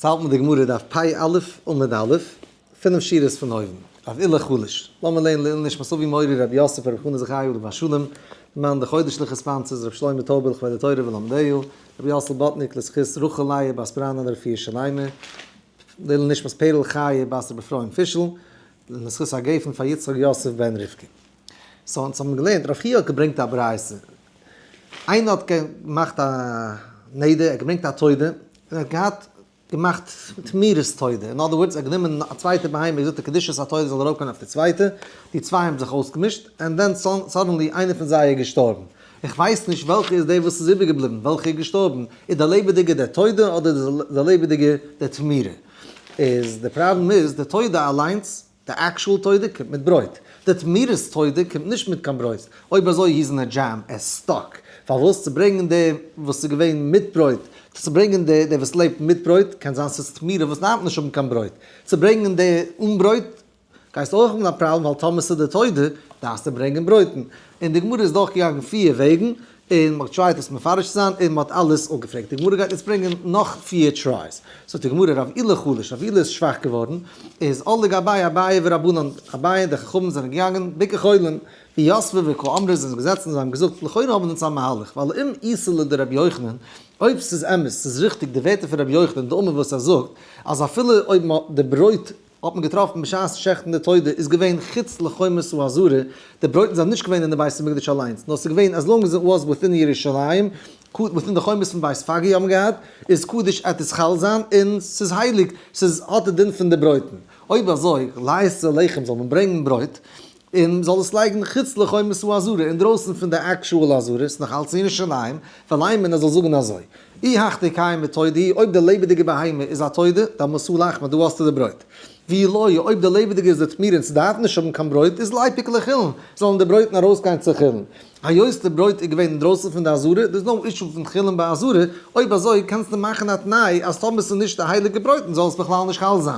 יעצט האלט מען די גמרא דף פ א עמוד א', פינף שורות פון אויבן, רב אילא חלש, לאמיר לערנען לעילוי נשמת אבי מורי רבי יוסף רבי חנא זכרי' עליו השלום, למען די חודש'ליכע sponsors רבי שלמה טויבער לכבוד התורה ולומדיה, רבי יאסל באטניק לזכות רחל לאה בת בראנא לרפואה שלימה, לעילוי נשמת פערל חיה בת רבי אפרים פישל, לזכות הגפן פאר יצחק יוסף בן רבקה. so אונז האבן געלערנט, רב חייא האט געברענגט א ברייתא, איינער האט געמאכט א נדר, ער האט געברענגט א תודה, און ער האט געהאט געמאכט תמורת תודה, אין other words ער האט גענומען א צווייטע בהמה און געזאגט די קדושת התודה זאל ארויפגיין אויף די צווייטע, די צוויי האבן זיך אויסגעמישט, and then suddenly איינער פון זיי איז געשטארבן, איך ווייס נישט וועלכע איז דער וואס איז איבערגעבליבן, וועלכע איז געשטארבן, איז דער לעבעדיגער דער תודה אדער דער לעבעדיגער דער תמורה, איז די פראבלעם איז די תודה אליינס די actual תודה קומט מיט ברויט. די תמורת תודה קומט נישט מיט קיין ברויט. אויב אזוי he's in a jam, ער איז stuck. פארוואס? צו ברענגען די וואס איז געווען מיט ברויט, צו ברענגען די די וואס לעבט מיט ברויט, קען זיין ס'איז תמורה וואס דארף נישט האבן קיין ברויט. צו ברענגען די אן ברויט גייסטו אויך האבן א פראבלעם ווייל טאמער ס'איז די תודה דארפסטו ברענגען ברויטן. און די גמרא איז דורכגעגאנגען פיר וועגן, און מ'האט געטרייט עס מפרש צו זיין, און מ'האט אלעס אפגעפרעגט. די גמרא גייט יעצט ברענגען נאך פיר tries. זאגט די גמרא, רב אילא חלש, רב אילא איז שוואך געווארן, איז עאל לגביה אביי ורבנן, אביי און די חכמים זענען געגאנגען, ביקור חולים, ויתבי וקאמרי זענען געזעצן און זיי האבן געזאגט, לכאורה האבן אונז א מהלך, ווייל אם איתא לדרבי יוחנן, אויב ס'איז אמת, ס'איז ריכטיג די ווערטער פון רבי יוחנן, דאמר וואס ער זאגט, אז אפילו אויב מ'האט די ברויט האט מען געטראפן בשעת שעכטן די תודה איז געווען חוץ לחומת העזרה, די ברויטן זענען נישט געווען אין די בית המקדש אליינס, נאר ס'איז געווען as long as it was within ירושלים, within די חומות פון בית פגי האבן געהאט, איז קדוש עט עס חל זיין און ס'איז הייליג, ס'איז האט די דין פון די ברויטן. אויב אזוי, ליתו לחם זאל מען ברענגן ברויט, און מ'זאל עס לייגן חוץ לחומת העזרה, אינדרויסן פון די actual עזרה, ס'איז נאך אלץ אין ירושלים, ולימא און ער זאל זאגן אזוי, אי הך דקיימא תודה היא, אויב די לעבעדיגע בהמה איז א תודה, דאן הא לחמא, דא האסטו די ברויט. ואי לא, אויב די לעבעדיגע איז די תמורה און ס'דארף נישט האבן קיין ברויט, איז ליפוק לחולין, זאלן די ברויטן ארויסגיין צו חולין. היות די ברויט איז געווען אינדרויסן פון די עזרה, דער איז no issue פון חולין ביי עזרה, אויב אזוי קענסטו מאכן א תנאי אז טאמער ס'איז נישט די הייליגע ברויטן זאל עס בכלל נישט חל זיין.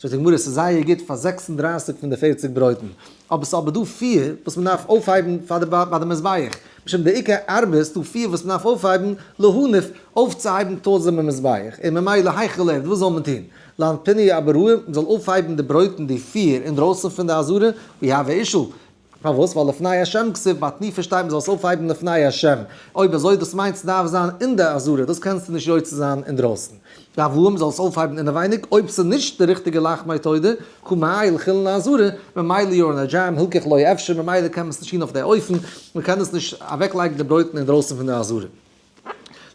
זאגט די גמרא ס'איז זייער גוט פאר 36 פון די 40 ברויטן, אבער ס'איז אבער דא פיר וואס מ'דארף אויפהייבן פאר די ביי די מזבח, משום די עיקר ארבע איז דא פיר וואס מ'דארף אויפהייבן להניף, אויפצוהייבן towards דעם מזבח, און ממילא היכי ליעבד, וואס זאל מען טון? לאנפינהו אבראי, מ'זאל אויפהייבן די ברויטן די פיר אינדרויסן פון די עזרה, ויהוי אישו, פארוואס? ווייל לפני השם כתיב ביי תנופה שטייט מ'זאל עס אויפהייבן לפני השם, אויב אזוי דאס מיינט ס'דארף זיין אין די עזרה, דאס קענסטו נישט יוצא זיין אינדרויסן. גבוה מ'זאל עס אויפהייבן אינעווייניג, אויב ס'איז נישט די ריכטיגע לחמי תודה, קא מעייל חולין לעזרה, ממילא you're in a jam, הילכך לא אפשר, ממילא קען מען עס נישט טון אויף די אופן, מ'קען עס נישט אוועקלייגן די ברויטן אינדרויסן פון די עזרה.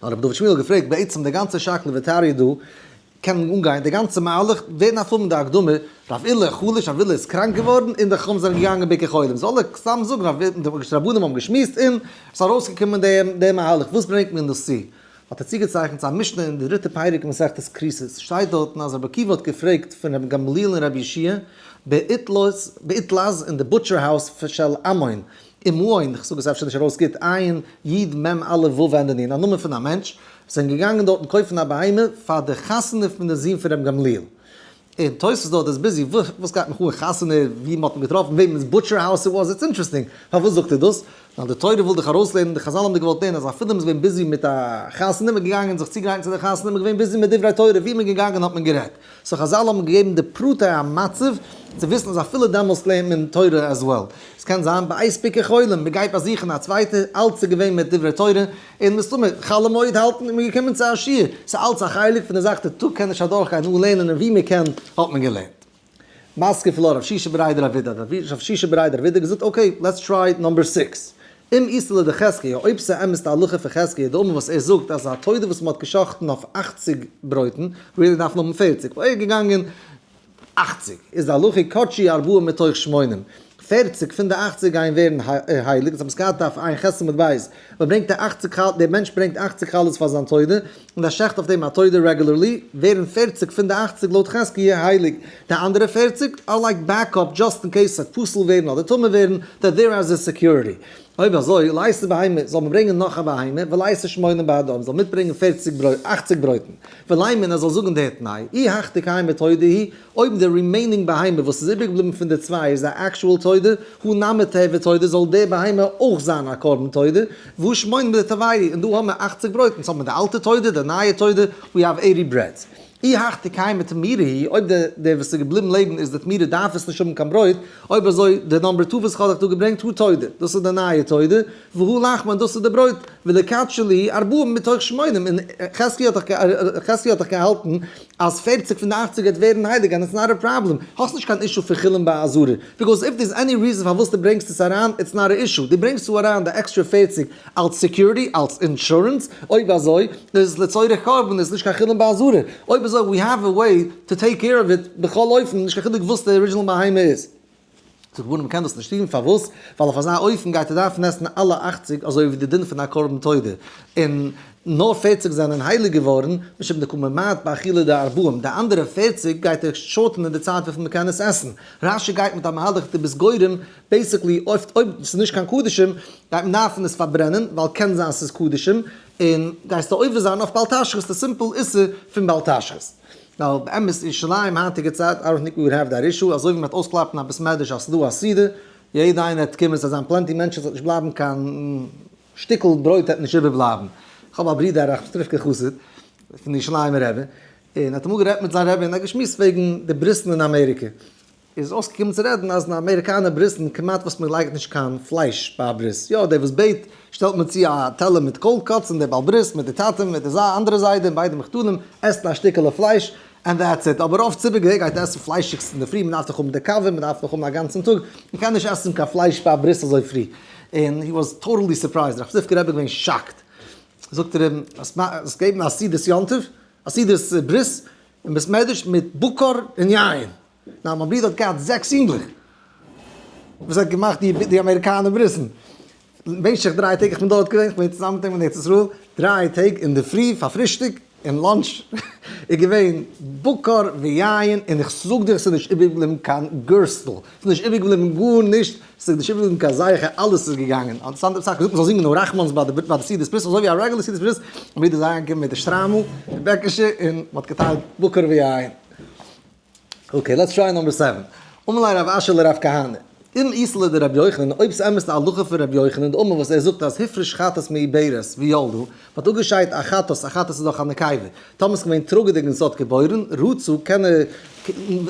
נאר רבי דוד שמואל האט געפרעגט, בעצם די גאנצע שקלא וטריא דא קען אנגיין די גאנצע מהלך, ווער דארף האבן די הקדמה, רב אילא חלש, רב אילא איז קראנק געווארן און די חכמים זענען געגאנגען ביקור חולים, זאל ער סתם זאגן רב די רבנים האבן געשמועסט און עס איז ארויסגעקומען די מהלך, וואס ברענגט מען דאס צו? האט ער צוגעצייכנט צו א משנה אין די דריטע פרק מסכת כריתות, שטייט דארטן אז רבי עקיבא האט געפרעגט פון רבי גמליאל און רבי יהושע באיתלז אין די butcher house של עמון, עמון, איך זאג עס אפשר נישט ארויס גוט, עין י' מ' א' ו' ענדע נ', א נאמען פון א מענטש, זענען געגאנגען דארטן קויפן א בהמה פאר די חתונה פון די זון פון רבי גמליאל. און תוספות דארט איז busy, וואס גייט מיך אן חתונה, ווי מ'האט אים געטראפן, וועמענס butcher house it was, it's interesting, פארוואס זאגט ער דאס? ווייל די תורה וויל דיך ארויסלערנען, די חזל האבן דיר געוואלט לערנען אז אפילו מ'איז געווען busy מיט א חתונה, מ'איז געגאנגען זיך צוגרייטן צו די חתונה, מ'איז געווען busy מיט דברי תורה, ווי מ'איז געגאנגען האט מען גערעדט. so חזל האבן געגעבן די פרטי המצב צו וויסן אז אפילו דעמאלסט לערנט מען תורה as well. עס קען זיין בעת ביקור חולים, מען גייט באזוכן א צווייטע, אלץ איז געווען מיט דברי תורה, און מסתמא חול המועד האלטן איז מען געקומען צו א שיעור, ס'איז אלץ א חלק פון די זאך, די טאג קען נישט אדורכגיין אן לערנען און ווי מען קען האט מען געלערנט. מתקיף לה רב שישא בריה דרב אידי, רב שישא בריה דרב אידי געזאגט okay let's try number six, אם איתא לדחזקיה, אויב ס'איז אמת די הלכה פון חזקיה דאמר וואס ער זאגט אז א תודה וואס מ'האט גע'שחט'ן אויף 80 ברויטן, really דארף מען האבן 40, ווייל ער איז געגאנגען 80, איז די הלכה קדשו ארבעה מתוך שמונים, 40 פון די 80 גייען ווערן הייליג, דאס האבן עס געהאט דף עין ח' עמוד ב', מען ברענגט די 80 חלות, דער מענטש ברענגט 80 חלות פאר זיין תודה, און ער שעכט אויף דעם א תודה regularly, ווערן 40 פון די 80 לויט חזקיה הייליג, די אנדערע 40 are like backup just in case ס'וועט פסול ווערן אדער טמא ווערן, that there as a security. אויב אזוי, ליתי בהמה, זאל מען ברענגען נאך א בהמה, וליתי שמונים בהדה, מען זאל מיטברענגען 40 ברויט, 80 ברויטן. ולימא ער זאל זאגן די תנאי, אי הך דקיימא תודה היא, אויב די remaining בהמה וואס איז איבערגעבליבן פון די צוויי איז א actual תודה, הא נמי תיהוי תודה, זאל די בהמה אויך זיין א קרבן תודה, והא שמונים דתיהוו, און דא האבן מיר 80 ברויטן, so האבן מיר די אלטע תודה, די נייע תודה, we have 80 breads. אי הכי דקיימא תמורה היא, אויב די דער וואס איז געבליבן לעבן איז די תמורה דארף עס נישט האבן קיין ברויט, אויב אזוי די number two וואס איך האב דיך דא געברענגט הא תודה, דאס איז די נייע תודה, והא לחמא און דאס איז די ברויט, וליקדשו להו ארבעים מתוך שמונים, און חזקי האט דאך חזקי האט דאך געהאלטן אז 40 פון די 80 גייט ווערן הייליג and it's not a problem, האסט נישט קיין issue פון חולין בעזרה, because if there's any reason פארוואס דו ברענגסט עס אריין it's not א issue, דו ברענגסט דא אריין די עקסטרע 40 אלס security, אלס אינשורענס, אויב אזוי איז עס לצורך קרבן, איז נישט קיין חולין בעזרה, אויב אזוי we have a way to take care of it בכל אופן, נישט קיין חילוק וואס די original בהמה איז. זאגט גמרא מ'קען דאס נישט טון, פארוואס? ווייל אויף אזא אופן גייט ער דארפן עסן אלע 80 אזוי ווי די דין פון א קרבן תודה, און נאר 40 זענען הייליג געווארן, משום דקא ממעט באכילה דארבעים, די אנדערע 40 גייט ער short ען אין די צייט וויפיל מ'קען עס עסן. רשי גייט מיט א מהלך דו ביסט גורם, basically אויב ס'איז נישט קיין קדשים גייט מען דארפן עס פארברענען ווייל קען זיין ס'איז קדשים, און גייסטו עובר זיין אויף בל תשחית, די simple איסור פון בל תשחית. ווייל באמת ירושלים היינטיגע צייט, I don't think we would have that issue, אזוי ווי מ'וועט אויסקלאפן א בית מדרש אז ס'דא א סעודה, יעדע איינער וועט קומען, ס'וועט זיין plenty מענטשן, ס'וועט נישט בלייבן קיין שטיקל ברויט וועט נישט איבערבלייבן. איך האב א ברודער א ראחמיסטריווקער חסיד פון די ירושלימ'ער רבי, און האט אמאל גערעדט מיט זיין רבי און ער האט געשמועסט וועגן די ברית'ן אין אמעריקע. איז אויסגעקומען צו רעדן אז אין אמעריקאנער ברית'ן כמעט וואס מען לייגט נישט קיין פלייש ביי א ברית, יא דער וואס בעט שטעלט מען צו א טעלער מיט cold cuts און דער בעל ברית מיט די טאטע מיט די אנדערע זיידע און ביידע מחותנים עסן א שטיקעלע פלייש and that's it, אבער רוב ציבור גייט עסן פליישיגס אינדערפרי, מען דארף דאך האבן די קאווע, מען דארף דאך האבן א גאנצן טאג, מען קען נישט עסן קיין פלייש ביי א ברית אזוי פרי, און he was totally surprised, רב ספקא רבי איז געווען shocked, זאגט ער אים, האסט געגעבן א סעודת יום טוב, א סעודת ברית אין בית מדרש מיט בקר און יין. ניין, מיין ברודער האט געהאט זעקס אינגלעך וואס האט געמאכט די אמעריקאנער ברית'ן. במשך 3 טעג איך בין דארט געווען, איך בין צוזאמען מיט אים אין ארץ ישראל, 3 טעג אינדערפרי פאר פרישטאג און lunch איז געווען בקר ויין, און איך זאג דיר ס'איז נישט איבערגעבליבן קיין גערסטל, ס'איז נישט איבערגעבליבן גארנישט, ס'איז נישט איבערגעבליבן קיין זכר, אלעס איז געגאנגען. אינטערעסאנטע זאך, געזאגט מ'זאל זינגען הרחמן'ס ביי די סעודת ברית, אזוי ווי א רעגולער סעודת ברית, מיין ברודער איז אריינגעקומען מיט די שטריימל, די בעקישע, און מ'האט געטיילט בקר ויין. okay, let's try number seven. אמר ליה רב אשי לרב כהנא, אם איתא לדרבי יוחנן, אויב ס'איז אמת די הלכה פון רבי יוחנן, דאמר וואס ער זאגט אז הפריש חטאת מעוברת וילדה, מ'האט אפגעשיידט א חטאת, א חטאת איז דאך א נקבה, טאמער ס'איז געווען טראגעדיג און ס'האט געבוירן, רצה, קען ער,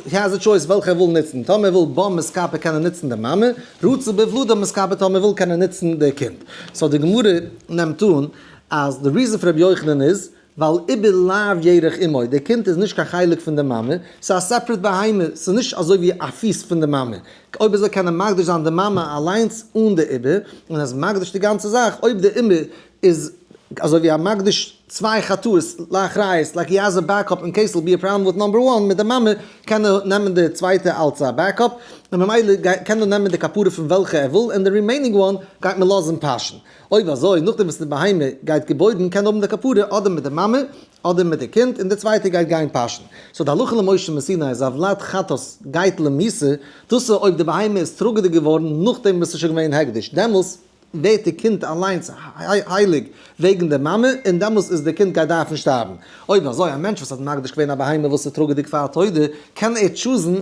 he has a choice וועלכע ער וויל נוצן, טאמער ער וויל בה מתכפר קען ער נוצן די מאמע, רצה בוולדה מתכפר טאמער ער וויל קען ער נוצן די קינד. so די גמרא נעמט אן אז די reason פון רבי יוחנן איז, ווייל עובר לאו ירך אמו, די קינד איז נישט קיין חלק פון די מאמע, ס'איז א separate בהמה, ס'איז נישט אזוי ווי א פיס פון די מאמע. אויב אזוי קען ער מקדיש זיין די מאמע אליינס אן די עובר, און ער איז מקדיש די גאנצע זאך, אויב די עובר איז אזוי ווי א מקדיש צוויי חטאות לאחריות, like he has a backup in case it'll be a problem with number one מיט די מאמע, קען ער נעמען די צווייטע אלץ א backup, און ממילא קען ער נעמען די כפרה פון וועלכע ער וויל, און די remaining one גייט מען לאזן פאשען. אויב אזוי, נאכדעם וואס די בהמה גייט געבוירן קען האבן די כפרה אדער מיט די מאמע אדער מיט די קינד, און די צווייטע גייט גיין פאשען. so די הלכה למשה מסיני אז הולד חטאת גייט למיתה, דאס איז אויב די בהמה איז טראגעדיג געווארן נאכדעם וואס ס'איז שוין געווען הקדש, דעמאלס ווערט די קינד אליינס הייליג וועגן די מאמע, און דעמאלס איז די קינד גייט דארפן שטארבן. אויב אזוי, א מענטש וואס האט מקדיש געווען א בהמה וואס איז טראגעדיג פאר א תודה, קען ער choose ן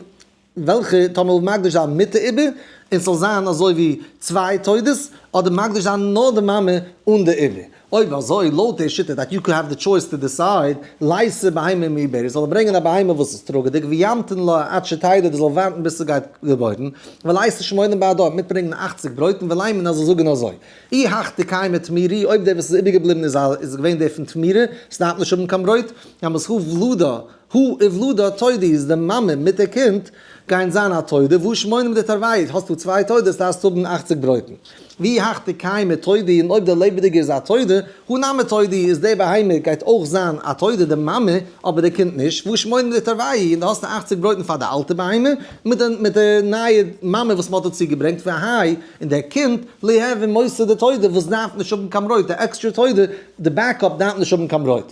וועלכע טאמער וויל מקדיש זיין מיט די עובר, און ס'זאל זיין אזוי ווי צוויי תודות, אדער מקדיש זיין נאר די מאמע אן די עובר. אויב אזוי, לויט די שיטה that you could have the choice to decide, לייתי בהמה מעוברת, זאל ער ברענגען א בהמה וואס איז טראגעדיג, וימתין לה עד שתלד, זאל ווארטן ביז ס'גייט געבוירן, ולייתי שמונים בהדה, מיטברענגען 80 ברויטן, ולימא ער זאל זאגן אזוי, אי הכי דקיימא תמורה, אויב דער וואס איז איבערגעבליבן איז געווען דער פון תמורה, ס'דארף נישט האבן קיין ברויט, דעמאלס הא ולדה הא וולדה תודה איז די מאמע מיט די קינד גייען זיין א תודה, והא שמונים דתרווייהו, האסטו צוויי תודות דארפסטו האבן 80 ברויטן. ואי הכי דקיימא תודה און אויב דער לעבעדיגער איז א תודה, הא נמי תודה איז די בהמה גייט אויך זיין א תודה די מאמע אבער די קינד נישט, והא שמונים דתרווייהו און דו האסט 80 ברויטן פאר די אלטע בהמה מיט די נייע מאמע וואס מען האט דא צוגעברענגט והאי און דער קינד ליהוי מותר דתודה וואס דארף נישט האבן קיין ברויט די עקסטרע תודה די backup דארף נישט האבן קיין ברויט.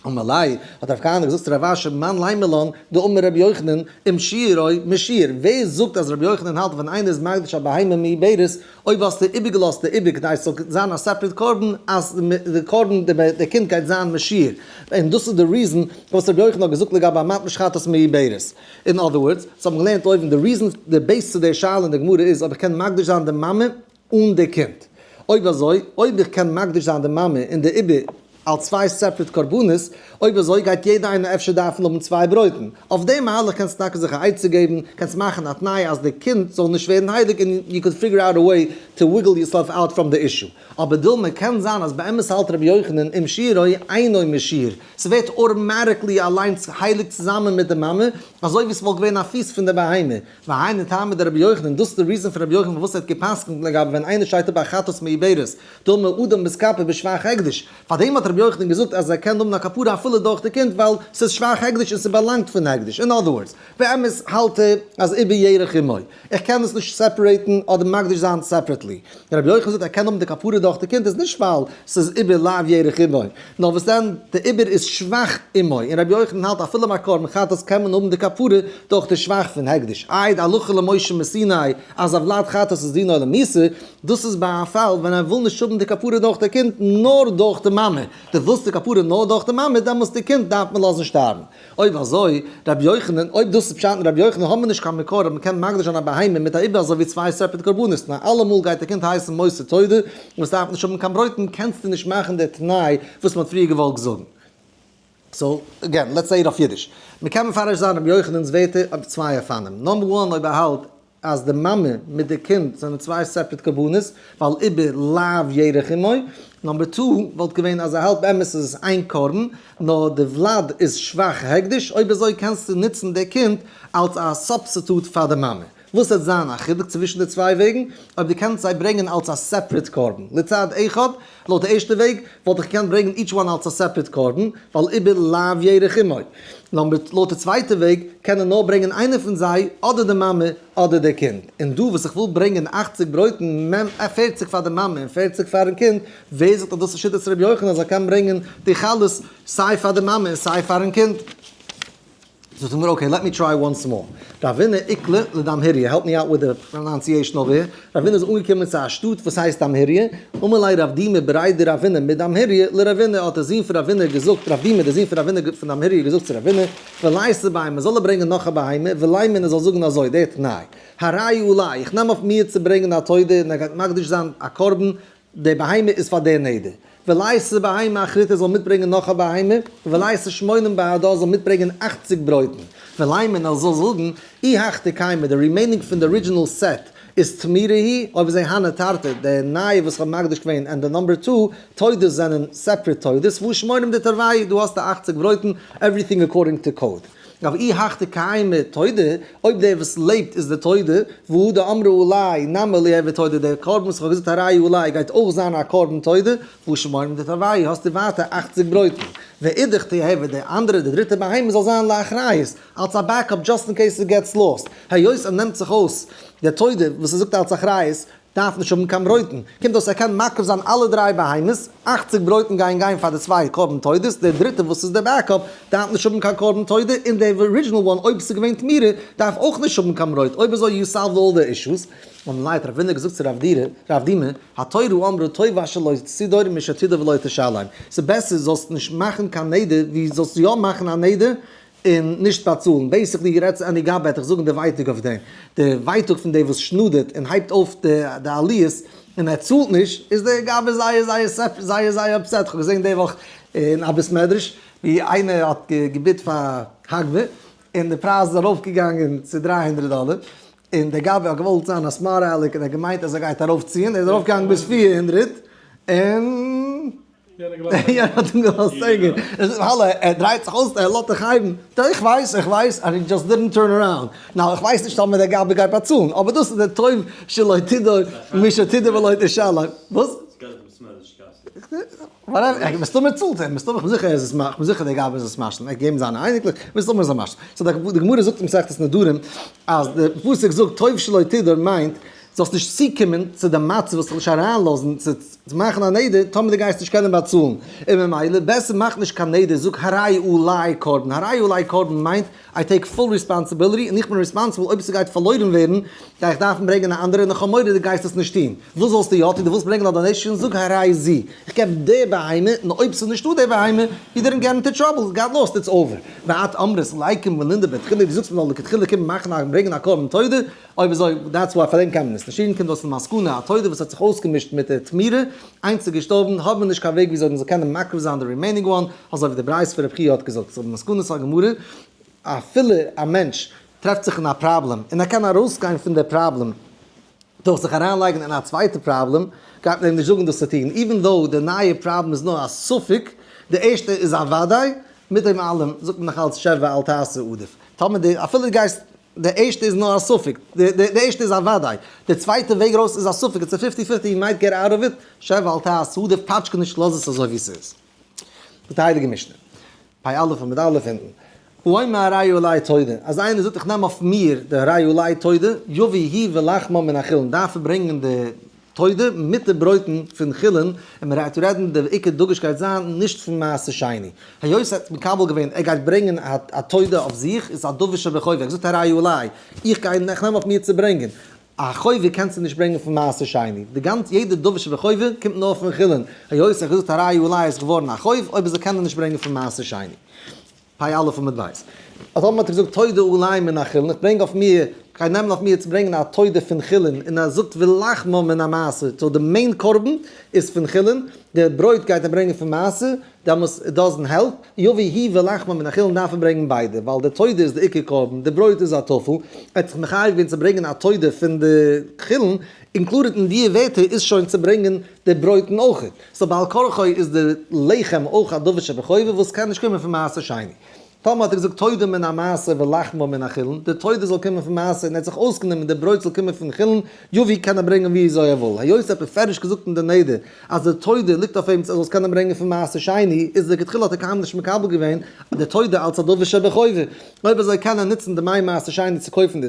אמר ליה, האט רב כהנא געזאגט צו רב אשי, מאן לימא לן דאמר רבי יוחנן, אם שירו משייר, ווער זאגט אז רבי יוחנן האלט ווען איינער איז מקדיש א בהמה מעוברת, אויב האסטו איבערגעלאזט די עובר כדי עס זאל זיין א separate קרבן, אז די קרבן, די קינד גייט זיין משייר, און דאס איז די reason וואס רבי יוחנן האט געזאגט לגבי המפריש חטאת מעוברת. אין other words, ס'האט מען געלערנט אויבן, די reason, די base צו די שאלה אין די גמרא איז אויב איך קען מקדיש זיין די מאמע אן די קינד. אויב אזוי, אויב איך קען מקדיש זיין די מאמע און די עובר. אלס צוויי separate קרבנות, אויב אזוי גייט יעדע איינער אפשר דארפן האבן צוויי ברויטן. אויף דעם מהלך קענסטו טאקע זיך א עצה געבן, קענסט מאכן א תנאי אז די קינד זאל נישט ווערן הייליג און you could figure out a way to wiggle yourself out from the issue. אבער דילמא קען זיין אז באמת האלט רבי יוחנן אם שיערו אינו משיער, ס'ווערט automatically אליינס הייליג צוזאמען מיט די מאמע, אזוי ווי ס'וואלט געווען א פיס פון די בהמה. והיינו טעמא דרבי יוחנן, דאס איז די reason פון רבי יוחנן פארוואס ער האט גע'פסק'נט לגבי ווען איינער שיידט אפ א חטאת מעוברת, דילמא אדם מתכפר בשבח הקדש, פארדעם האט רבי יוחנן געזאגט אז ער קען האבן א כפרה אפילו דורך די קינד ווייל ס'איז שבח הקדש און ס'באלאנגט פון הקדש, אין other words, באמת האלט ער אז עובר ירך אמו, איך קען עס נישט separate ן אדער מקדיש זיין separately. רבי יוחנן זאגט ער קען האבן די כפרה דורך די קינד איז נישט ווייל ס'איז עובר לאו ירך אמו, נאר וואס דען די עובר איז שבח אמו, און רבי יוחנן האלט אפילו ביי קרבן חטאת קען מען האבן די כפרה דורך די שבח פון הקדש, איי די הלכה למשה מסיני אז הולד חטאת איז דינו למיתה, דאס איז ביי א פאל ווען ער וויל נישט האבן די כפרה דורך די קינד נאר דורך די מאמע, דו ווילסט די כפרה נאר דורך די מאמע דעמאלס די קינד דארף מען לאזן שטארבן. אויב אזוי, רבי יוחנן, אויב דאס איז פשט אין רבי יוחנן האבן מיר נישט קיין מקור אז מ'קען מקדיש זיין א בהמה מיט א עובר אזוי ווי צוויי separate קרבנות, נאר אלעמאל גייט די קינד הייסן מותר תודה וואס דארף נישט האבן קיין ברויטן, קענסטו נישט מאכן די תנאי וואס מ'האט פריער געוואלט זאגן. so, again, let's say it אויף אידיש. מ'קען מפרש זיין רבי יוחנן'ס ווערטער אויף צוויי אופנים. number one אויב ער האלט אז די מאמע מיט די קינד זענען צוויי separate קרבנות, ווייל עובר לאו ירך אמו. number two וואלט געווען אז ער האלט באמת איז עס איין קרבן, נאר די ולד איז שבח הקדש, אויב אזוי קענסטו נוצן די קינד אלס א substitute פאר די מאמע. וואס וועט זיין א חילוק צווישן די צוויי וועגן? אויב דו קענסט זיי ברענגען אלס א separate קרבן. לצד אחד, לויט די ערשטע וועג, וואלט איך געקענט ברענגען each one אלס א separate קרבן, ווייל עובר לאו ירך אמו. לויט די צווייטע וועג, קען ער נאר ברענגען איינע פון זיי, אדער די מאמע, אדער די קינד. און דא וואס איך וויל ברענגען 80 ברויטן, 40 פאר די מאמע און 40 פארן קינד, ווער זאגט אז דאס איז שיטת רבי יוחנן אז ער קען ברענגען די חלות סיי פאר די מאמע און סיי פארן קינד? זאגט די גמרא okay, let me try once more. רבינא איקלע לדמהריא, help me out with the pronunciation over here, רבינא איז אנגעקומען צו א שטאט וואס הייסט דמהריא, אמר ליה רב דימי בריה דרבינא מדמהריא לרבינא, האט דער זון פון רבינא געזאגט, רב דימי דער זון פון רבינא פון דמהריא געזאגט צו רבינא, וליתא בהמה, זאל ער ברענגען נאך א בהמה, ולימא און ער זאל זאגן אזוי, דער תנאי, הרי עלי, איך נעם אויף מיר צו ברענגען א תודה און ער גייט מקדיש זיין א קרבן, די בהמה איז פאר דער נדר. וליתא בהמה אחריתא זאל מיטברענגען נאך א בהמה, וליתא שמונים בהדה זאל מיטברענגען 80 ברויטן. ולימא ער זאל זאגן, אי הך דקיימא, די remaining פון די original set איז תמירה היא, אויב זיי הני תרתי, די נייע וואס כ'האב מקדיש געווען and די number two תודות זענען separate תודות, והא שמונים דתרווייהו, דא האסטו 80 ברויטן, everything according to code. אבער אי הך דקיימא תודה, אויב דער וואס לעבט איז די תודה, והא דאמרה עלי נמי ליהוי תודה, דער קרבן וואס איך האב געזאגט הרי עלי גייט אויך זיין א קרבן תודה, והא שמונים דתרווייהו האסטו ווייטער 80 ברויטן. ואידך תיהוי די אנדערע די דריטע בהמה זאל זיין לאחריות, אלס א backup just in case it gets lost. היות ער נעמט זיך אויס די תודה וואס ער זאגט אלס אחריות, דארף נישט האבן קיין ברויטן. קומט אויס ער קען מקריב זיין אלע דריי בהמות, 80 ברויטן גייען גיין פאר די צוויי קרבן תודות, דער דריטע וואס איז דער backup דארף נישט האבן קיין קרבן תודה, און דער original one אויב עס איז געווען תמירה דארף אויך נישט האבן קיין ברויט, אויב אזוי you solved all the issues. אמר ליה האט רבינא געזאגט צו רב דימי, התורה אמרה טוב אשר לא תדור משתדור ולא תשלם, ס'איז בעסער זאלסט נישט מאכן קיין נדר ווי זאלסט יא מאכן א נדר און נישט באצאלן, basically רעדט צו עני גבאי וועט דיך זאגן די ווייטאג אויף דעם, די ווייטאג פון דער וואס שנאדערט און הייבט אויף די עליות און ער צאלט נישט, איז דער גבאי זייער זייער זייער זייער upset, כ'האב געזען די וואך אין א בית מדרש ווי איינער האט געביט פאר הגבה און די פרייז איז ארויפגעגאנגען צו 300 דאלער, און דער גבאי האט געוואלט זיין א smart aleck און ער האט געמיינט אז ער גייט ארויפציען, ער איז ארויפגעגאנגען ביז 400 און יענער האט אים געלאזט הענגען. ער זאגט האלא, ער דרייט זיך אויס, ער לאזט דיך הייבן. איך ווייס, איך ווייס, and he just didn't turn around. Now, איך ווייס נישט טאמער דער גבאי גייט באצאלן, אבער דאס איז דער טוב שלא תדור משתדור ולא תשלם. וואס? מסתמא צאלט ער, מסתמא, איך בין זיכער ער איז עס איך בין זיכער דער גבאי איז עס משלים, ער האט געגעבן זיינע אייניקלעך, מסתמא איז ער משלים. so די גמרא זאגט אין מסכת נדרים, אז די פסוק זאגט טוב שלא תדור מיינט, זאלסט נישט צוקומען צו די מצב וואס זיך נישט אריינלאזן צו מאכן א נדר טאמער דו גייסט נישט קענען באצאלן, און ממילא בעסער מאך נישט קיין נדר, זאג הרי עלי קרבן, הרי עלי קרבן מיינט I take full responsibility און איך בין responsible אויב ס'גייט פארלוירן ווערן גיי איך דארפן ברענגען א אנדערע און איך האב מורא דו גייסט עס נישט טון, וואס זאלסטו יא טון? דו ווילסט ברענגען א donation? זאג הרי זו, איך געב די בהמה און אויב ס'איז נישטא די בהמה, you didn't get into trouble, got lost, it's over. ואת אמרת ליקום ולינדער בתחילה, דו זאגסט מ'זאל לכתחילה קומען מאכן א ברענגען א קרבן תודה, אויב אזוי, that's why פאר דעם קען מען עס. אמת. נישט קומט אויס למסקנא, א תודה וואס האט זיך אויסגעמישט מיט די תמורה, איינס איז געשטארבן, האט מען נישט קיין וועג וויאזוי מען זאל קענען מקריב זיין די remaining one, אזוי ווי די ברייתא פון רבי חייא האט געזאגט. so מסקנת הגמרא, אפילו א מענטש טרעפט זיך אין א פראבלעם, און ער קען ארויסגיין פון די פראבלעם דורך זיך אריינלייגן אין א צווייטע פראבלעם, גייט מען אים נישט זאגן דאס צו טון, even though די נייע פראבלעם איז נאר א ספק, די ערשטע איז א וודאי, מיט דעם אלעם זאגט מען נאך אלץ שב ואל תעשה עדיף. טאמער די, אפילו דו גייסט, די ערשטע איז נאר א ספק, די די ערשטע איז א וודאי, די צווייטע וועג ארויס איז א ספק, it's א fifty fifty, you might get out of it, שב ואל תעשה עדיף, פאטשקע נישט, לאז עס אזוי ווי ס'איז. זאגט די הייליגע משנה, פ' א' עמוד א' אונטן, האומר הרי עלי תודה, אז איינער זאגט איך נעם אויף מיר די הרי עלי תודה, יביא היא ולחמה מן החולין, דארף ער ברענגען די תודה מיט די ברויטן פון חולין, און מען רעדט רעדן די עיקר דגוש גייט זיין נישט פון מעשר שני, היות ער האט מקבל געווען ער גייט ברענגען א תודה אויף זיך, איז א דבר שבחובה, ער האט געזאגט הרי עלי, איך גיי איך נעם אויף מיר צו ברענגען, א חובה קענסטו נישט ברענגען פון מעשר שני, די גאנצע יעדע דבר שבחובה קומט נאר פון חולין, היות ער האט געזאגט הרי עלי איז געווארן א חוב, אויב אזוי קען ער נישט ברענגען פון מעשר שני. פ' א' עמוד ב'. אז אויב מען האט געזאגט תודה עלי מן החולין, איך ברענג אויף מיר, איך גיי נעמען אויף מיר צו ברענגען א תודה פון חולין, און ער זאגט ולחמה מן המעשר, so די main קרבן איז פון חולין, די ברויט גייט ער ברענגען פון מעשר, דעמאלס it doesn't help, יביא היא ולחמה מן החולין דארף ער ברענגען ביידע, ווייל די תודה איז די עיקר קרבן, די ברויט איז א טפל, ער האט זיך מחייב געווען צו ברענגען א תודה פון די חולין, included אין די ווערטער איז שוין צו ברענגען די ברויטן אויכעט. so בעל כרחו איז די לחם אויך א דבר שבחובה וואס קען נישט קומען פון מעשר שני. טאמער האט ער געזאגט תודה מן המעשר ולחמה מן החולין, די תודה זאל קומען פון מעשר און ער האט זיך אויסגענומען די ברויט זאל קומען פון חולין, יביא קען ער ברענגען ווי אזוי ער וויל. היות ער האט בפירוש געזאגט אין די נדר אז די תודה ליגט אויף אים ער זאל עס קענען ברענגען פון מעשר שני, איז לכתחילה האט ער קיינמאל נישט מקבל געווען די תודה אלס א דבר שבחובה. אויב אזוי קען ער נוצן די מי מעשר שני צו קויפן די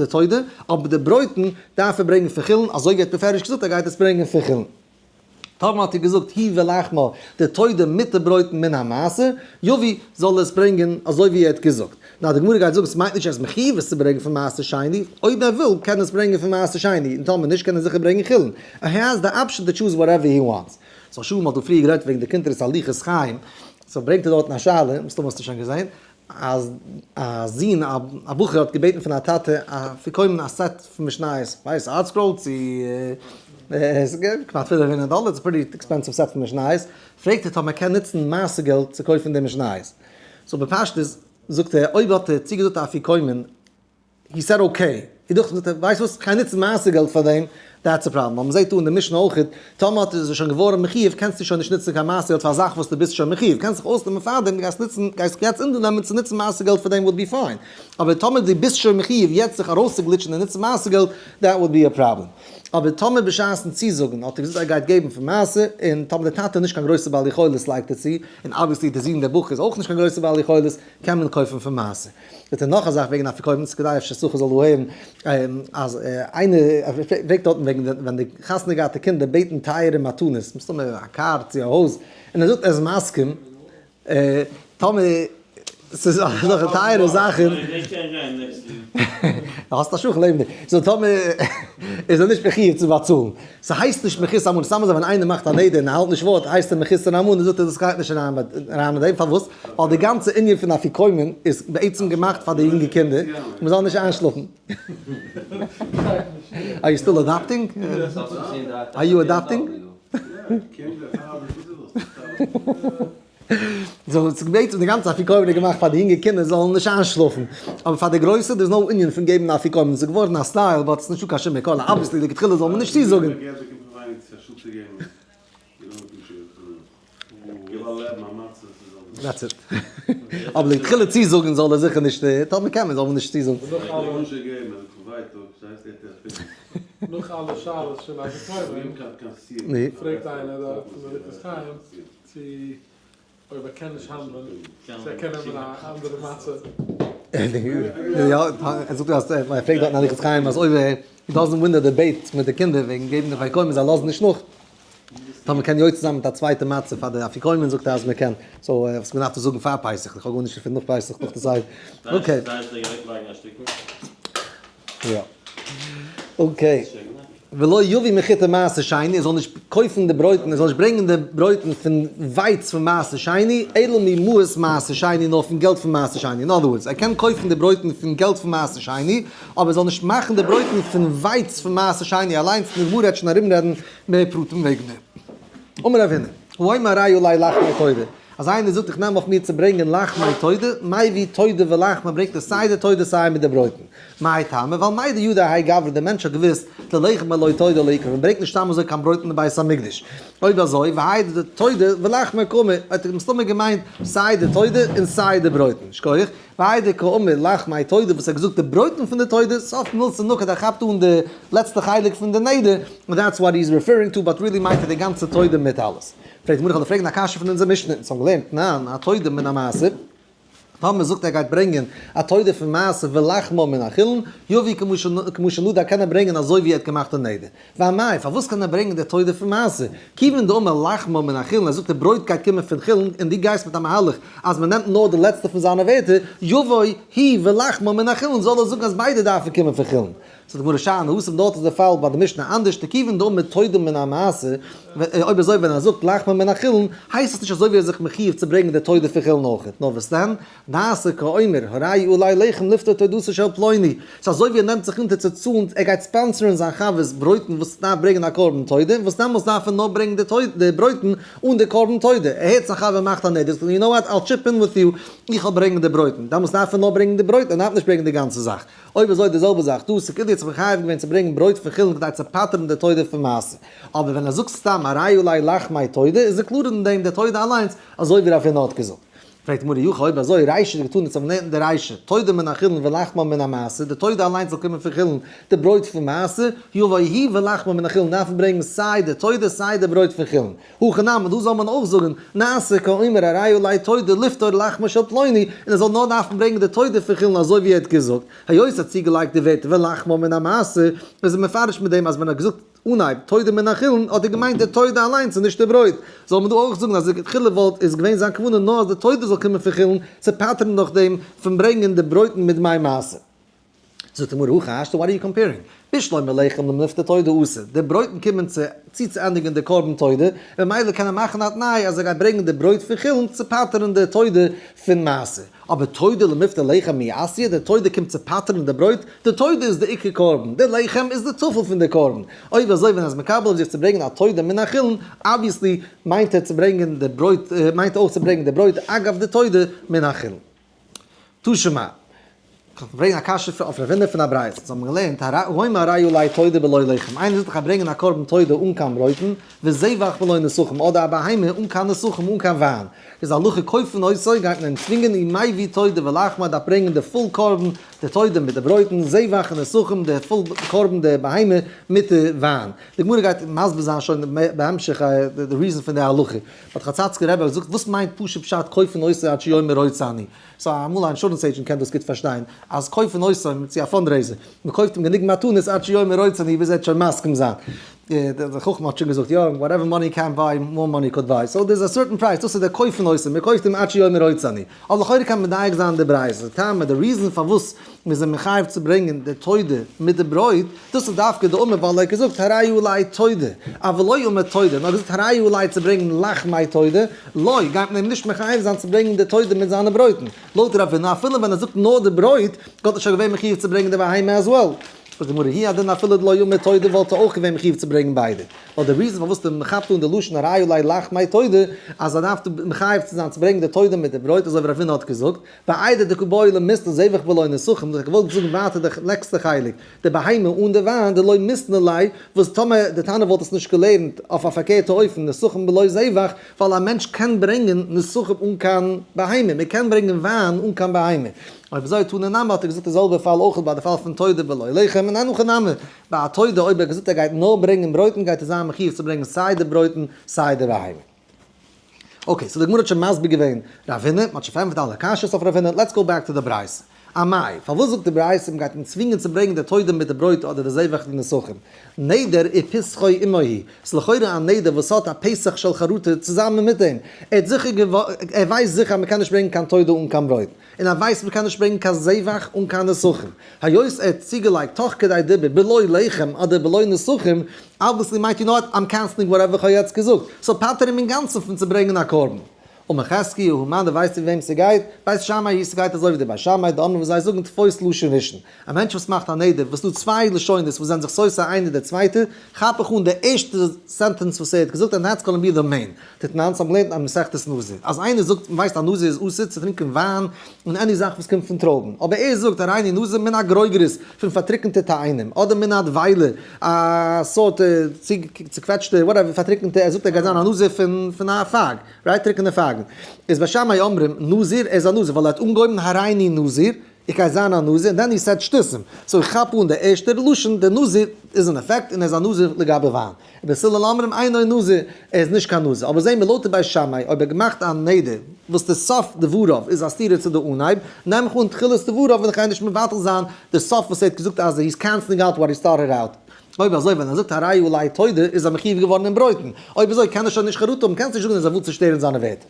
תודה, אבער די ברויטן דארף ער ברענגען פון חולין, אזוי ווי ער האט בפירוש געזאגט ער גייט עס ברענגען פון חולין. טאמער האט ער געזאגט היא ולחמה, די תודה מיט די ברויטן מן המעשר, יביא, זאל ער עס ברענגען אזוי ווי ער האט געזאגט. נאר די גמרא גייט זאגן ס'מיינט נישט ער איז מחיוב עס צו ברענגען פון מעשר שני, אויב ער וויל קען ער עס ברענגען פון מעשר שני, און טאמער נישט קען ער זיכער ברענגען חולין. He has the option to choose whatever he wants. so שלום האט דא פריער גערעדט וועגן די קונטרס הליכות חיים, so ברענגט ער דארטן א שאלה, מסתמא האסטו שוין געזען, אז א זון א בחור האט געבעטן פון א טאטע אפיקומן א set פון משניות, ווייס ArtScroll צו כמעט 500 דאלער, it's pretty expensive set פון משניות, פרעגט ער טאמער ער קען נוצן מעשר געלט צו קויפן די משניות, so בפשטות זאגט ער אויב האט ער צוגעזאגט א אפיקומן he said okay, און דאך זאגט ער ווייסט וואס כ'גיי נוצן מעשר געלט פאר דעם, that's a problem, ווייל מ'זעט דא אין די משנה אויך, טאמער האט ער שוין געווארן מחיוב קענסטו שוין נישט נוצן קיין מעשר געלט פאר א זאך וואס דו ביסט שוין מחיוב, קענסט זיך אויסנעמען פארדעם, דו גייסט נוצן, גייסט יעצט אונטערנעמען צו נוצן מעשר געלט פאר דעם would be fine, אבער טאמער דו ביסט שוין מחיוב יעצט זיך ארויסצוגליטשן און נוצן מעשר געלט, that would be a problem. אבער טאמער בשעת'ן צוזאגן האט ער געזאגט ער גייט געבן פון מעשר, און טאמער די טאטע איז נישט קיין גרויסע בעל יכולת לייגט ער צו, און obviously די זון דער בחור איז אויך נישט קיין גרויסע בעל יכולת, קען מען קויפן פון מעשר. זאגט ער נאך א זאך וועגן אפיקומן, ס'איז כדאי אפשר סוכות זאל דא הערן, אז איינער פרעגט דארטן וועגן ווען די חתונה געהאטע קינדער בעטן טייערע מתנות, מסתמא א קאר צו א הויז, און ער זאגט ער איז מסכים, טאמער ס'איז אזעלכע טייערע זאכן, האסט א שכן לעבן דיר, so טאמער איז ער נישט מחיוב צו באצאלן, ס'הייסט נישט מחוסר אמונה, סתם אזוי ווען איינער מאכט א נדר און ער האלט נישט ווארט הייסט ער מחוסר אמונה, זאגט ער דאס גייט נישט אריין אין דעם, פארוואס? ווייל די גאנצע ענין פון אפיקומן איז בעצם געמאכט פאר די יונגע קינדער מ'זאל נישט איינשלאפן. Are you still adopting? Are you adopting? so ס'איז בעצם די גאנצע אפיקומן איז געמאכט פאר די יונגע קינדער זאלן נישט איינשלאפן, אבער פאר די גרויסע דער איז no ענין פון געבן אפיקומן, ס'איז געווארן א style but ס'איז נישטא קיין שום מקור, obviously לכתחילה זאל מען נישט צוזאגן. That's it. אבער לכתחילה צוזאגן זאל ער זיכער נישט, טאמער קען מען זאל מען נישט צוזאגן. נאך אלע שאלות של אפיקומן, פרעגט איינער דארט פון די ליכות חיים צו אויב ער קען נישט האנדלען, צו ער קען נעמען א אנדערע מצה. יא, ער זאגט אז ער פרעגט דארט אין הליכות חיים אז אויב ער doesn't win the debate מיט די קינדער וועגן געבן די אפיקומן זיי לאזן נישט נאך, טאמער קען יוצא זיין מיט א צווייטע מצה פאר די אפיקומן זאגט ער אז מען קען, so וואס מען דארף עס זאגן פאר פסח, איך האב גארנישט דערפון נאך פסח נאך די סדר, okay. יא. Okay. ולא יביא מחיטה מעשר שני, ער זאל נישט קויפן די ברויטן, ער זאל נישט ברענגען די ברויטן פון ווייץ פון מעשר שני, אלא ממעות מעשר שני, נאר פון געלט פון מעשר שני. אין other words, ער קען קויפן די ברויטן פון געלט פון מעשר שני, אבער ער זאל נישט מאכן די ברויטן פון ווייץ פון מעשר שני אליינס, און די גמרא וועט שוין ארומרעדן מער פרטים וועגן דעם. אמר רב הונא, האומר הרי עלי לחמי תודה, אז איינער זאגט איך נעם אויף מיר צו ברענגען לחמי תודה, מביא תודה ולחמה, ברענגט ער סיי די תודה סיי מיט די ברויטן. מאי טעמא? ווייל מידע ידע האי גברא, דער מענטש האט געוואוסט, דלחם בלא תודה לא יקרב, מען ברענגט נישט סתם אזוי קיין ברויט אין די בית המקדש. אויב אזוי, והאי דתודה ולחמה קאמר, האט ער מסתמא געמיינט סיי די תודה און סיי די ברויטן. שכוח. והאי דקאמר לחמי תודה וואס ער האט געזאגט די ברויטן פון די תודה, סוף מילתא נקט ער כאפט אן די לעצטע חלק פון די נדר, און that's what he's referring to, but really מיינט ער די גאנצע תודה מיט אלעס. פרעגט די גמרא, איך וועל דיר פרעגן א קשיא פון אונזער משנה, אונז האבן געלערנט, תנן, התודה מן המעשר. טאמער זאגט ער גייט ברענגען א תודה פון מעשר ולחמה מן החולין, יביא כמו שנדר קען ער ברענגען אזוי ווי ער האט געמאכט די נדר. ואמאי, פארוואס קען ער ברענגען די תודה פון מעשר? כיוון דאמר לחמה מן החולין, ער זאגט די ברויט גייט קומען פון חולין און דו גייסט מיט א מהלך אז מען נעמט נאר די לעצטע פון זיינע ווערטער, יבוא היא ולחמה מן החולין, זאל ער זאגן אז ביידע דארפן קומען פון חולין. זאגט די גמרא שאני התם דארט איז די פאל ביי די משנה אנדערש דכיוון דאמר תודה מן המעשר, אויב אזוי ווען ער זאגט לחמה מן החולין הייסט עס נישט אזוי ווי ער איז זיך מחיוב צו ברענגען די תודה פון חולין אויכעט, נאר וואס דען, נעשה כאומר הרי עלי לחם לפטור תודתו של פלוני, ס'איז אזוי ווי ער נעמט זיך אונטער צו צאלן, ער גייט ספאנסערן זיין חבר'ס ברויטן וואס דארף ברענגען א קרבן תודה, וואס דעמאלס דארף ער נאר ברענגען די ברויטן אן די קרבן תודה, ער הערט זיין חבר מאכט א נדר, זאגט ער you know what, I'll chip in with you, איך וועל ברענגען די ברויטן, דעמאלס דארף ער נאר ברענגען די ברויטן, ער דארף נישט ברענגען די גאנצע זאך. אויב אזוי די זעלבע זאך דא, ס'כאילו האט זיך מחייב געווען צו ברענגען ברויט פון חולין כדי צו פטר'ן די תודה פון מעשר. אבער ווען ער זאגט סתם הרי עלי לחמי תודה איז ער קלאר אין דעם די תודה אליינס, אזוי ווי רב הונא האט געזאגט. פרעגט די גמרא אי הכי אויב אזוי רישא דקתני צו האבן די רישא, תודה מן החולין ולחמה מן המעשר, די תודה אליינס זאל קומען פון חולין, די ברויט פון מעשר, יבוא היא ולחמה מן החולין דארף מען ברענגען סיי די תודה סיי די ברויט פון חולין. הכא נמי, דא זאל מען אויך זאגן, נעשה כאומר הרי עלי תודה לפטור לחמה של פלוני, און ער זאל נאר דארפן ברענגען די תודה פון חולין אזוי ווי ער האט געזאגט, היות ער האט צוגעלייגט די ווערטער ולחמה מן המעשר, איז ער מפרש מיט דעם אז ווען ער האט געזאגט אנהייב תודה מן החולין האט ער געמיינט די תודה אליינס און נישט די ברויט, זאל מען דא אויך זאגן אז לכתחילה וואלט איז געווען זיין כוונה נאר אז די תודה זאל קומען פון חולין צו פטר'ן נאכדעם פון ברענגען די ברויטן מיט דמי מעשר. זאגט די גמרא הכי השתא what are you comparing? בשלמא לחם למיפטר תודה אתי, די ברויטן קומען צו צו צו ענדיגן די קרבן תודה, ממילא קען ער מאכן א תנאי אז ער גייט ברענגען די ברויט פון חולין צו פטר'ן די תודה פון מעשר, אבער תודה למיפטר לחם מי אתיא, די תודה קומט צו פטר'ן די ברויט, די תודה איז די עיקר קרבן, די לחם איז די טפל פון די קרבן, אויב אזוי ווען ער איז מקבל אויף זיך צו ברענגען א תודה מן החולין, obviously מיינט ער צו ברענגען די ברויט, מיינט אויך צו ברענגען די ברויט אגב די תודה מן החולין. תא שמע. כ'וועל ברענגען א קשיא אויף רב הונא פון א ברייתא. אונז האבן געלערנט, האומר הרי עלי תודה בלא לחם. איינער זאגט איך גיי ברענגען א קרבן תודה אן קיין ברויטן, וזבח בלא נסכים, אדער א בהמה אן קיין נסכים, אן קיין וויין. איז הלכה כופין אותו, גייט מען אים צווינגען, ומביא תודה ולחמה, דארף ברענגען די full קרבן, די תודה מיט די ברויטן, זבח און נסכים, די full קרבן, די בהמה מיט די וויין. די גמרא גייט מסביר זיין שוין בהמשך די reason פון די הלכה. האט חצאצקער רבי געזאגט וואס מיינט פשוט פשט כופין אותו עד שיאמר רוצה אני? so אמאל א insurance agent קען דאס גוט פארשטיין אז כופין אותו צו א fundraiser, מען קויפט אים גענוג מתנות עד שיאמר רוצה אני ביז ער וועט שוין מסכים זיין. די חכם האט שוין געזאגט יא, whatever money can buy, more money could buy, so there's a certain price, דאס איז דער כופין אותו, מען קויפט אים עד שיאמר רוצה אני. אבער לכאורה קען מען מדייק זיין די ברייתא, די טעם די reason פארוואס מיר זענען מחייב צו ברענגען די תודה מיט די ברויט, דאס איז דווקא דאמר ווייל ער האט געזאגט הרי עלי תודה, אבל לא אמר תודה, נאר געזאגט הרי עלי צו ברענגען לחמי תודה, לא, גייט מען אים נישט מחייב זיין צו ברענגען די תודה מיט זיינע ברויטן. לויט רב הונא אפילו ווען ער זאגט נאר די ברויט, וואלט ער שוין געווען מחויב צו ברענגען די בהמה as well. זאגט די גמרא הוא הדין אפילו דלא אמר תודה וואלט ער אויך געווען מחויב צו ברענגען ביידע. ווייל די reason פארוואס די מ'כאפט אן די לשון הרי עלי לחמי תודה אז ער דארף מחייב צו זיין צו ברענגען די תודה מיט די ברויט אזוי ווי רב הונא האט געזאגט, ואיידי דקא בעי למיתני זבח בלא נסכים, דאס האט געוואלט זאגן ווייטער די נעקסטע חלק, די בהמה אן די וויין, דלא מיתני ליה, וואס טאמער די תנא וואלט עס נישט געלערנט אויף א פארקערטע אופן נסכים בלא זבח, ווייל א מענטש קען ברענגען נסכים אן קיין בהמה, מען קען ברענגען וויין אן קיין בהמה. אויב אזוי תנא נמי האט ער געזאגט די זעלבע פאל אויך ביי די פאל פון תודה בלא לחם, און אין הכי נמי ביי א תודה אויב ער האט געזאגט ער גייט נאר ברענגען ברויטן גייט ער זיין מחיוב צו ברענגען סיי די ברויטן סיי די בהמה. okay, so די גמרא האט שוין מסביר געווען רב הונא, מ'האט שוין פארענטפערט אלע קשיות אויף רב הונא, let's go back to די ברייתא. אמאי, פארוואס זאגט די ברייתא מ'גייט אים צווינגען צו ברענגען די תודה מיט די ברויט אדער די זבח די נסכים? נדר ופתחו עמו הוא, ס'איז לכאורה א נדר וואס האט א פתח של חרטה צוזאמען מיט דעם, ער האט זיכער ער ווייסט זיכער אז מ'קען נישט ברענגען קיין תודה אן קיין ברויט, און ער ווייסט מ'קען נישט ברענגען קיין זבח אן קיין נסכים, היות ער האט צוגעלייגט תוך כדי דיבור בלא לחם אדער בלא נסכים, obviously מיינט you know what, I'm canceling whatever כ'האב יעצט געזאגט, so פטר אים אינגאנצן פון צו ברענגען א קרבן. אמר חזקיה, הא מאן דו ווייסט ווי וועם ס'גייט? בית שמאי היא, ס'גייט אזוי ווי די בית שמאי, דאמרי וואס זיי זאגן תפוס לשון ראשון. א מענטש וואס מאכט א נדר וואס ס'דא צוויי לשונות וואס זענען זיך סותר איינער די צווייטע, כאפ איך אן די ערשטע sentence וואס ער האט געזאגט and that's gonna be the main. דתנן, ס'האט מען געלערנט אין מסכת נזיר, אז איינער זאגט מ'ווייסט א נזיר איז אסור צו טרינקען וויין און any זאך וואס קומט פון טרויבן, אבער ער זאגט הריני נזיר מן הגרוגרות, פון פארטריקענטע תאנים, אדער מן הדבילה, א סארט צוקוועטשטע whatever פארטריקענטע, ער זאגט ער גייט זיין א נזיר פון א פייג, right טריקענע פייגן, איז בית שמאי אומרים נזיר, ער איז א נזיר ווייל ער האט אנגעהויבן הריני נזיר, איך גיי זיין א נזיר, and then he said שטותים, so איך כאפ אן די ערשטע לשון, די נזיר איז אין עפעקט און ער איז א נזיר לגבי וויין. ובית הלל אומרים אינו נזיר, ער איז נישט קיין נזיר, אבער זעהן מיר לויט די בית שמאי אויב ער האט געמאכט א נדר וואס די סוף דבריו איז א סתירה צו די אנהייב, נעם איך אן תחילת דבריו און איך גיי נישט מבטל זיין די סוף וואס ער האט געזאגט אז he is canceling out what he started out. אויב אזוי ווען ער זאגט הרי עלי תודה איז ער מחיוב געווארן אין ברויטן, אויב אזוי קען ער שוין נישט חרטה האבן, קענסט נישט זאגן אז ער וויל צושטערן זיינע ווערטער.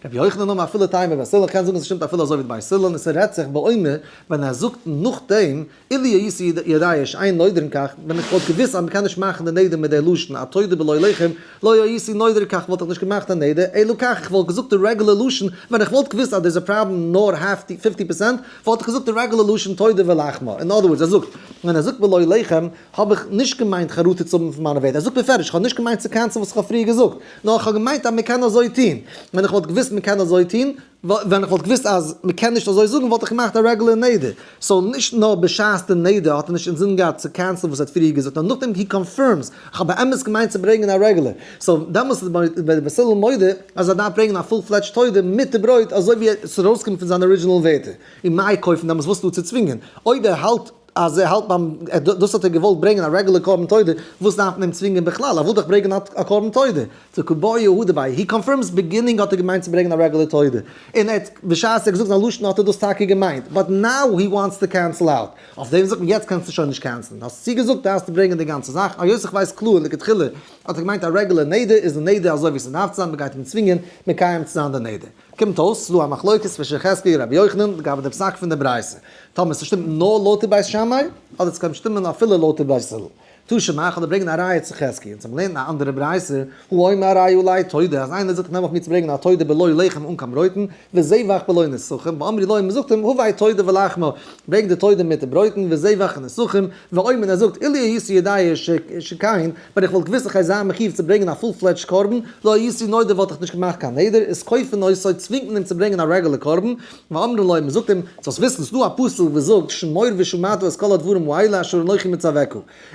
רבי יוחנן אמר אפילו תימא בית הלל, קען זאגן עס שטימט אפילו אזוי ווי די בית הלל, און ס'רעדט זיך באומר ווען ער זאגט נאכדעם אילו הייתי יודע שאין נודרין כך, ווען איך וואלט געוואוסט אז מ'קען נישט מאכן די נדר מיט די לשון א תודה בלא לחם, לא הייתי נודר כך וואלט איך נישט געמאכט א נדר, אלא כך איך וואלט געזאגט די רעגולער לשון, ווען איך וואלט געוואוסט אז there's a problem נאר half 50% וואלט איך געזאגט די רעגולער לשון תודה ולחמה, in other words ער זאגט ווען ער זאגט בלא לחם האב איך נישט געמיינט חרטה צו האבן פון מיינע ווערטער, ער זאגט בפירוש איך האב נישט געמיינט צו cancel ן וואס איך האב פריער געזאגט, נאר איך האב געמיינט אז מען קען אזוי טון, ווען איך וואלט געוואוסט מען קען אזוי טון, ווען איך וואלט געוואוסט אז מען קען נישט אזוי זאגן וואלט איך געמאכט א רעגולער נדר, so נישט נאר בשעת די נדר האט ער נישט אינזין געהאט צו cancel ן וואס ער האט פריער געזאגט, נאר נאכדעם he confirms, איך האב באמת געמיינט צו ברענגען א רעגולער, so דעמאלס איז די בית הלל מודה אז ער דארף ברענגען א full fledged תודה מיט די ברויט אזוי ווי עס איז ארויסגעקומען פון זיינע original ווערטער, און מאי קויפן דעמאלס וואס איז דא צו צווינגען, אויב ער האלט. אז ער האלט ביים, דאס האט ער געוואלט ברענגען א רעגולער קרבן תודה, וואס דארף מען אים צווינגען בכלל, ער וויל דאך ברענגען א קרבן תודה, so קבעי הוא דבעי, he confirms beginning האט ער געמיינט צו ברענגען א רעגולער תודה, און ער האט בשעת ער האט געזאגט זיין לשון האט ער דאס טאקע געמיינט, but now he wants to cancel out, אויף דעם זאגט מען יעצט קענסטו שוין נישט cancel ן, האסט צוגעזאגט דארפסטו ברענגען די גאנצע זאך, היות איך ווייס קלאר לכתחילה האט ער געמיינט א רעגולער נדר, איז די נדר אזוי ווי ס'דארף צו זיין, מ'גייט אים צווינגען מקיים צו זיין די נדר. קומט אויס ס'איז דא א מחלוקת צווישן חזקיה און רבי יוחנן לגבי די פסק פון די ברייתא, טאמער ס'שטימט נאר לויט די בית שמאי, אדער ס'קען שטימען אפילו לויט די בית הלל. תא שמע, כ'וועל דיר ברענגען א ראיה צו חזקיה, אונז האבן געלערנט אין א אנדערע ברייתא, הוא אומר הרי עלי תודה, אז איינער זאגט איך נעם אויף מיר צו ברענגען א תודה בלא לחם אן קיין ברויטן, וזבח בלא נסכים, ואמרו לו און מ'זאגט אים, הבא תודה ולחמה, ברענג די תודה מיט די ברויטן, וזבח און נסכים, ואומר ער זאגט, אילו הייתי יודע שכן, ווען איך וואלט געוואוסט איך גיי זיין מחיוב צו ברענגען א full fledged קרבן, לא הייתי נודר וואלט איך נישט געמאכט קיין נדר, איז כופין אותו צווינגט מען אים צו ברענגען א רעגולער קרבן, ואומרים לו מען זאגט אים, זאלסט וויסן ס'דא א פסוק וואס זאגט שמור ושמרת את כל הדברים האלה אשר אנכי מצוך.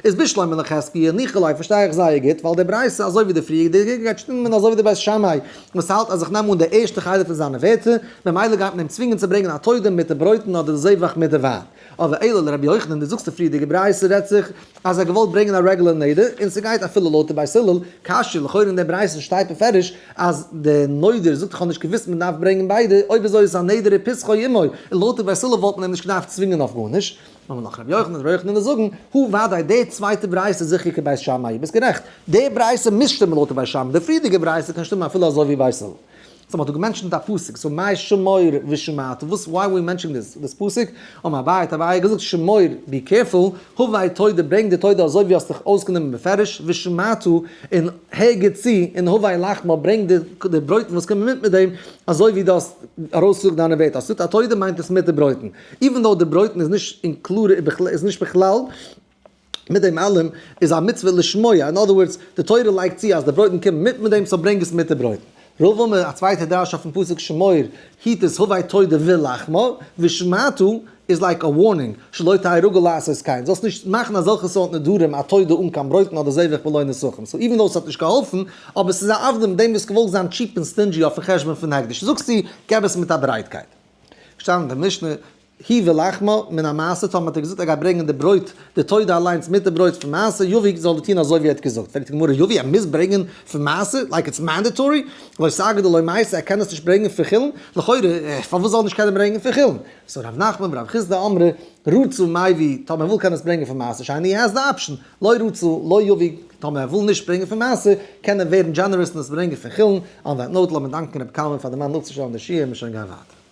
איז בשלמא לחזקיה ניחא ליה פארשטיי איך זייער גוט, ווייל די ברייתא אזוי ווי די פריערדיגע גייט שטימען אזוי ווי די בית שמאי וואס האלט אז איך נעם אן די ערשטע חלק פון זיינע ווערטער, ממילא גייט מען אים צווינגען צו ברענגען א תודה מיט די ברויטן אדער די זבח מיט די וויין. אבער אלא לרבי יוחנן, דו זאגסט די פריערדיגע ברייתא רעדט זיך אז ער האט געוואלט ברענגען א רעגולער נדר און ס'גייט אפילו לויט די בית הלל, קשיא, לכאורה אין די ברייתא שטייט בפירוש אז די נודר זאגט איך האב נישט געוואוסט מען דארף ברענגען ביידע, אויב אזוי איז עס א נדר ופתחו עמו, און לויט די בית הלל וואלט מען אים נישט געדארפט צווינגען אויף גארנישט. אמר לך רבי יוחנן, רבי יוחנן וועט זאגן, הא ודאי די צווייטע ברייתא איז זיכער כבית שמאי, ביסט גערעכט, די ברייתא מוז שטימען לויט די בית שמאי, די פריערדיגע ברייתא קען שטימען אפילו אזוי ווי בית הלל. so מ'האט דא גע mention ט א פסוק, so מאי שמור ושמרת, וואס why we mentioning this this פסוק, אמר אביי האט אביי געזאגט שמור be careful, הבא תודה ברענג די תודה אזוי ווי האסט דיך אויסגענומען בפירוש, ושמרת און הער גוט צו, און הבא לחמה ברענג די ברויטן וואס קומען מיט מיט דעם, אזוי ווי דו האסט ארויסגעזאגט דיינע ווערטער, אז ס'זאגט א תודה מיינט עס מיט די ברויטן, even though די ברויטן איז נישט אין קלארע איז נישט בכלל. מיט דעם אלעם איז א מצוה לשמוע, in other words, די תורה לייגט צו אז די ברויטן קומען מיט מיט דעם, so ברענג עס מיט די ברויטן. רבא אמר, א צווייטע דרשה אויפן פסוק שמור, היט עס הבא תודה ולחמה, ושמעת איז like a warning, שלא תהא רגיל לעשות כן, זאלסט נישט מאכן אזעלכע סארט נדרים א תודה אן קיין ברויטן אדער זבח בלא נסכים, so even though עס האט נישט געהאלפן, אבער עס איז א עוולה מיט דעם וואס געוואלט זיין cheap און stingy אויפן חשבון פון הקדש, זאגסטו, געב עס מיט א ברייטקייט. שטייט אין די משנה. היא ולחמה מן המעשר, טאמער האט ער געזאגט ער גייט ברענגען די ברויט, די תודה אליינס מיט די ברויט פון מעשר, יביא זאל ער טון אזוי ווי ער האט געזאגט. פרעגט די גמרא, יביא ער מוז ברענגען פון מעשר? Like it's mandatory? לא סגי דלא מייתי ער קען עס נישט ברענגען פון חולין? לכאורה, פארוואס זאל ער נישט קענען ברענגען פון חולין? So רב נחמן ורב חסדא אמרי, רצה מביא, טאמער ער וויל קען ער עס ברענגען פון מעשר שני, he has the option, לא רצה, לא יביא, טאמער ער וויל נישט ברענגען פון מעשר, קען ער ווערן generous און עס ברענגען פון חולין. On that note, לאמיר דאנקען רבי קלמן פאר די מאן אפצושטעלן די שיעור, מיר שוין גיין ווייטער.